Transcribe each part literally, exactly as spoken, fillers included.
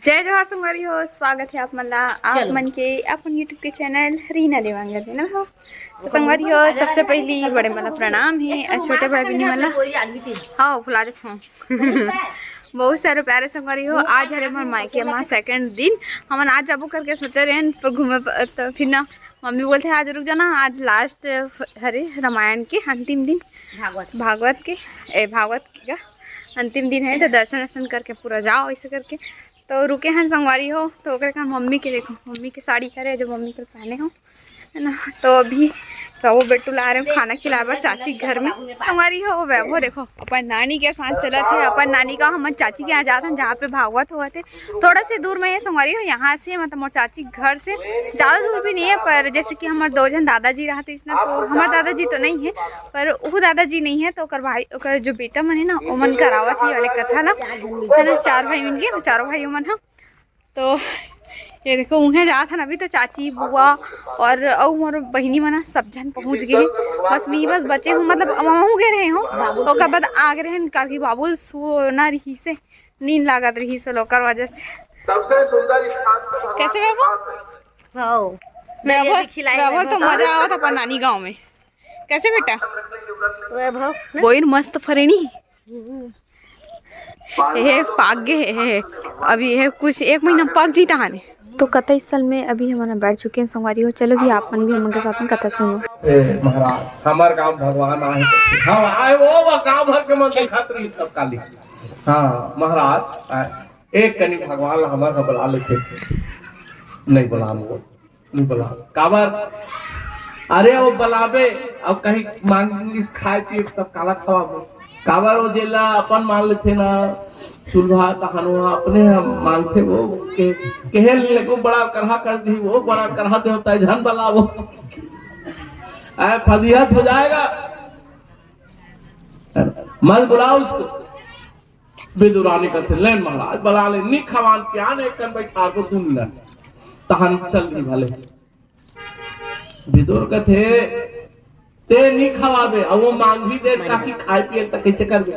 जय जोहार संगवारी हो, स्वागत है आप मन ला, आप मन के अपन YouTube के चैनल रीना देवांगन में ना हो। तो संगवारी हो, सबसे पहली बड़े मन ला प्रणाम है और छोटे भाई बहनी मन ला, हाँ, भुला देत हूँ। बहुत सारे प्यारे संगवारी हो, आज हरे मोर मायके मा सेकंड दिन। हमन आज जाबो करके सोचे रहेन, पर घूमे प-, तो फिर ना मम्मी बोलथे, "आज रुक जाना, आज लास्ट हरे रामायण के अंतिम दिन, भागवत। भागवत के, ए, भागवत के का अंतिम दिन है, तो दर्शन वर्शन करके पूरा जाओ," ऐसे करके। तो रुके हन संगवारी हो, तो ओकरे कारण मम्मी के, देखो, मम्मी के साड़ी हरे, जो मम्मी के पहने हो, है ना। तो अभी तो वो बेटू ला रहे हो खाना खिलाए बर चाची के घर में। संगवारी हो, वो वैभव देखो, अपन नानी के साथ चलत है, अपन नानी का, हमन चाची के यहाँ जात हन, जहाँ पे भागवत होवत है। थोड़ा से दूर में है संगवारी हो, यहाँ से, मतलब, मोर चाची के घर से ज़्यादा दूर भी नहीं है, पर जैसे कि हमारे दो जन दादाजी रहते ना, तो हमारे दादाजी तो नहीं है, पर वो दादाजी नहीं है, तो ओकर भाई, ओकर जो बेटा मन है ना, ओमन करावत है ये वाले कथा ला, है ना, चार भाई मन के, चारों भाई ओमन ह। तो ये देखो, उहें जात हन अभी तो चाची, बुआ और अउ मोर बहिनी मन ह, सब झन पहुँच गए हैं। बस मैं बस बचे हूँ, मतलब, वहाँ गए रहे हूँ, ओकर बाद आ गए हैं, काकि बाबुल सोना रही से, नींद लागत रही से, ओकर वजह से। सबसे सुंदर स्थान तो भगवान कैसे बाबू? हाँ। वैभव, अभी खिलाए वैभव तो वैभव। मजा आवत अपन नानी गाँव में। कैसे बेटा? वैभव। बोइन मस्त फरेनी। हम्म। हे पाक गे हे, अभी ये कुछ एक महीना पाक जी टहाने। तो कथा स्थल में अभी हमन बैठ चुके हैं संगवारी हो। चलो भी आप मन भी हमन के साथ में कथा सुनो। ए महाराज, हमर गांव भगवान आए, हम आए वो, वो गांव भर के मन दिखात रही सब काली। हाँ महाराज, आए। एक कनी भगवान ला हमर ह बला लेथे। नहीं बलान वो, नहीं बलान। काबर? अरे वो बलाबे, अब कहीं मांगिस खाए पिए तब काला खवाबो। काबर वो जेला अपन मान लेथे ना, सुलभा तहान वो अपने ह मानथे वो के, केहे ले को बड़ा करहा कर दी, वो बड़ा करहा देवता है, झन बलाबो। आए फदियत हो जाएगा। मत बुलाओ उसको। बिदुरानी कथे, "लेन महाराज, बला ले, नी खवान पियान, एक कन बैठा को दू मिनट, तहन चल दी भले।" बिदुर कथे, "ते नी खवाबे, अब वो मांगही दे, काकी खाए पिए त कैसे करबे?"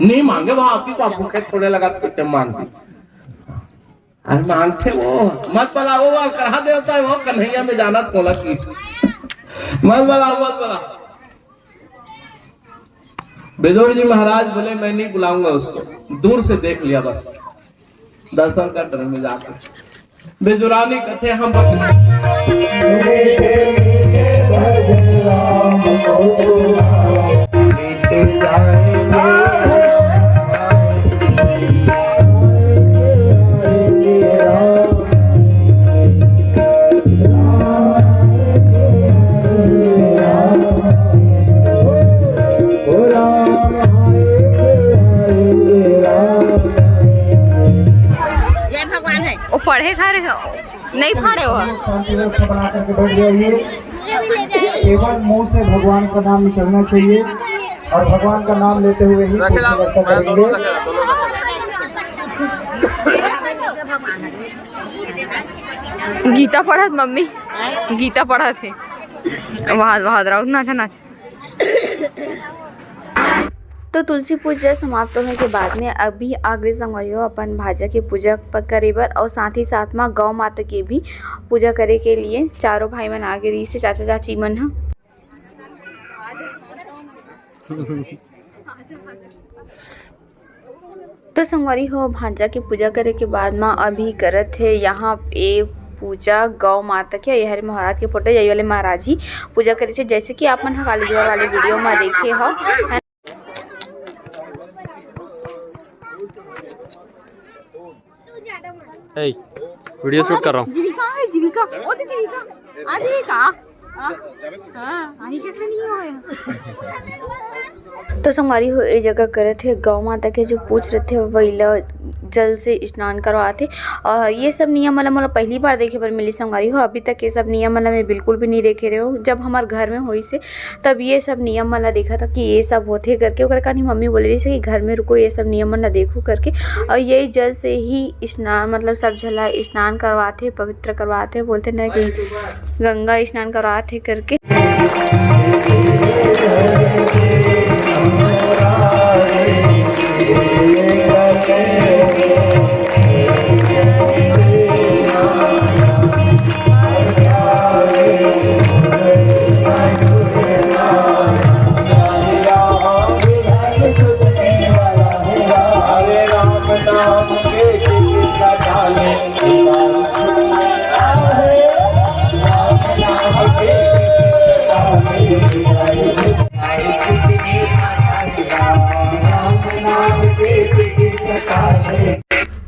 नी मांगे, वहाँ आती तो आप भूखे थोड़े लगा तो ते मांगती। अरे मांगथे वो, मत बलाओ, वो करहा देवता है वो, कन्हैया में जाना थोड़ा की। मत बलाओ, मत बलाओ। बिदुर जी महाराज बोले, "मैं नहीं बुलाऊंगा उसको, दूर से देख लिया बस, दर्शन कर डर में जाकर।" बिदुरानी कथे हम जय भगवान है। वो पढ़े घर नहीं फाड़े हो। शांति व्यवस्था बना करके बैठ जाइए। केवल मुंह से भगवान का नाम निकलना चाहिए और भगवान का नाम लेते हुए ही कुछ रक्षा करेंगे। गीता पढ़त मम्मी, गीता पढ़त है। वहाँ, वहाँ राउत नाचा नाच। तो तुलसी पूजा समाप्त होने के बाद में अभी आगरे संगवारी हो अपन भांजा के पूजा प-, करे बर और साथ ही साथ में गौ माता के भी पूजा करे के लिए चारों भाई मन आगे रही से चाचा चाची मन ह। तो संगवारी हो, भांजा के पूजा करे के बाद म अभी करत हे यहाँ ए पूजा गौ माता के। ये हरे महाराज के फोटो, यही वाले महाराज ही पूजा करे थे, जैसे कि आप मन ह काली जुआर वाले वीडियो म देखे हो। ए, वीडियो शूट कर रहा हूँ। जीविका है, जीविका, ओ तो जीविका, आ जीविका। हाँ, हाँ, आही कैसे नहीं हो गया? तो संगवारी हो, ए जगह करत हे गौ माता के जो पूछ रथे, वही ला जल से स्नान करवाथे। और ये सब नियम वाला मोला पहली बार देखे बर मिली संगवारी हो। अभी तक ये सब नियम वाला मैं बिल्कुल भी नहीं देखे रहे हो। जब हमार घर में होई से, तब ये सब नियम मन ला देखा था कि ये सब होथे करके। ओकर कारण ही मम्मी बोले रहिस कि घर में रुको, ये सब नियम मन ला देखो करके। और यही जल से ही स्नान, मतलब सब झन ला स्नान करवाथे, पवित्र करवाथे। बोलथे ना कि गंगा स्नान करवाथे करके।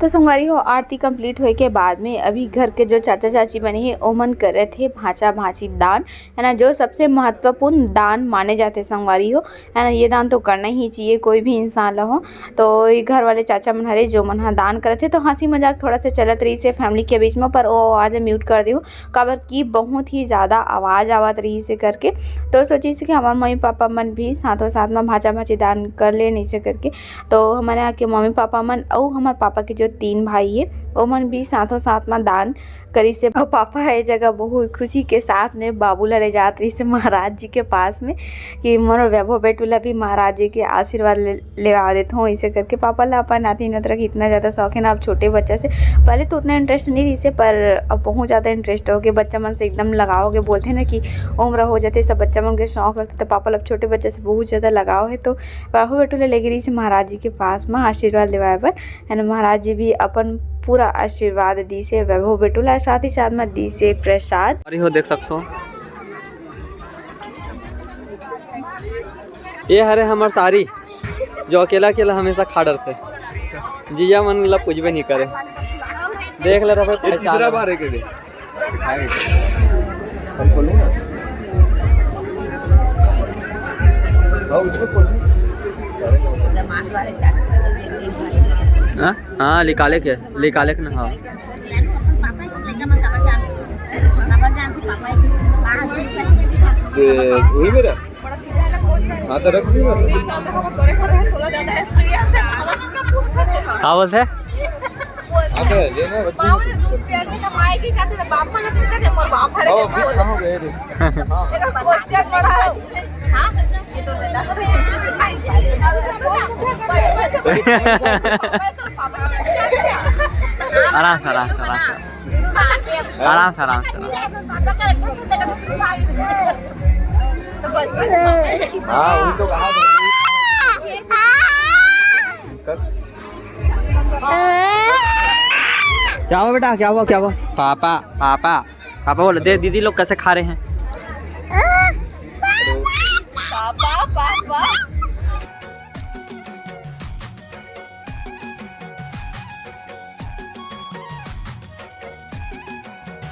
तो संगवारी हो, आरती कंप्लीट होए के बाद में अभी घर के जो चाचा चाची बने हे, ओमन करत हे भांचा भांची दान, है ना, जो सबसे महत्वपूर्ण दान माने जाथे संगवारी हो, है ना। ये दान तो करना ही चाहिए कोई भी इंसान ला हो। तो ये घर वाले चाचा मन हरे, जो मन ह दान करत हे, तो हंसी मजाक थोड़ा सा चलत रहिस हे फैमिली के बीच में, पर वो आवाज म्यूट कर देहूँ, काबर कि बहुत ही ज्यादा आवाज आवत रहिस हे करके। तो सोचिस कि हमार मम्मी पापा मन भी साथों साथ में भांचा भांची दान कर लेन इसे करके। तो हमारे यहाँ के मम्मी पापा मन अउ हमार पापा के जो तीन भाई हे, ओमन भी साथों साथ में दान करिस हे। अउ पापा ह ए जगह बहुत खुशी के साथ में बाबू ला ले जात रहिस हे महाराज जी के पास में, कि मोर वैभव बेटू ला भी महाराज जी के आशीर्वाद ले, लेवा देत हूँ, इसे करके पापा ला अपन नाती नतरा के इतना ज्यादा शौक है ना। अब छोटे बच्चा से, पहले तो उतना इंटरेस्ट नहीं रहिस हे, पर अब बहुत ज्यादा इंटरेस्ट हो गया, बच्चा मन से एकदम लगाव हो गया। बोलते हैं ना कि उम्र हो जाते, सब बच्चा मन के शौक लगते, तो पापा ला अब छोटे बच्चा से बहुत ज्यादा लगाव है। तो वैभव बेटू ला लेगे रहिस हे महाराज जी के पास में आशीर्वाद लेवाए बर, है ना। महाराज जी भी अपन पूरा आशीर्वाद दिस हे वैभव बेटू ला, साथ ही साथ में दिस हे प्रसाद। अरे हो, देख सकथो, ये हरे हमर सारी, जो अकेला अकेला हमेशा खा डरथे। जीजा मन ला पूछबे नहीं करे। देख ले रहे, ये तीसरा बार है के दे। हम खोलूं ना? हाँ, उसमें खोलूं। हाँ, हाँ, निकाले के, निकाले के ना, हाँ। ये वही मेरा। हाँ, तो रख दी ना। का बोलथे? हाँ, तो ले ना, बच्ची। बाप ने दूध पिया के ना, माई के साथ ना, बाप वाला दूध का नहीं, मोर बाप हरे आओ, के बोल। कहाँ गए रे? देखो, क्वेश्चन बड़ा है। हाँ? ये तो बेटा। मैं तो पापा के साथ गया। आराम से, आराम से, आराम से। आराम से, आराम से, आराम से। हाँ, वही तो कहा था। क्या हुआ बेटा, क्या हुआ, क्या हुआ? पापा, पापा, पापा बोलो, दे दीदी लोग कैसे खा रहे हैं।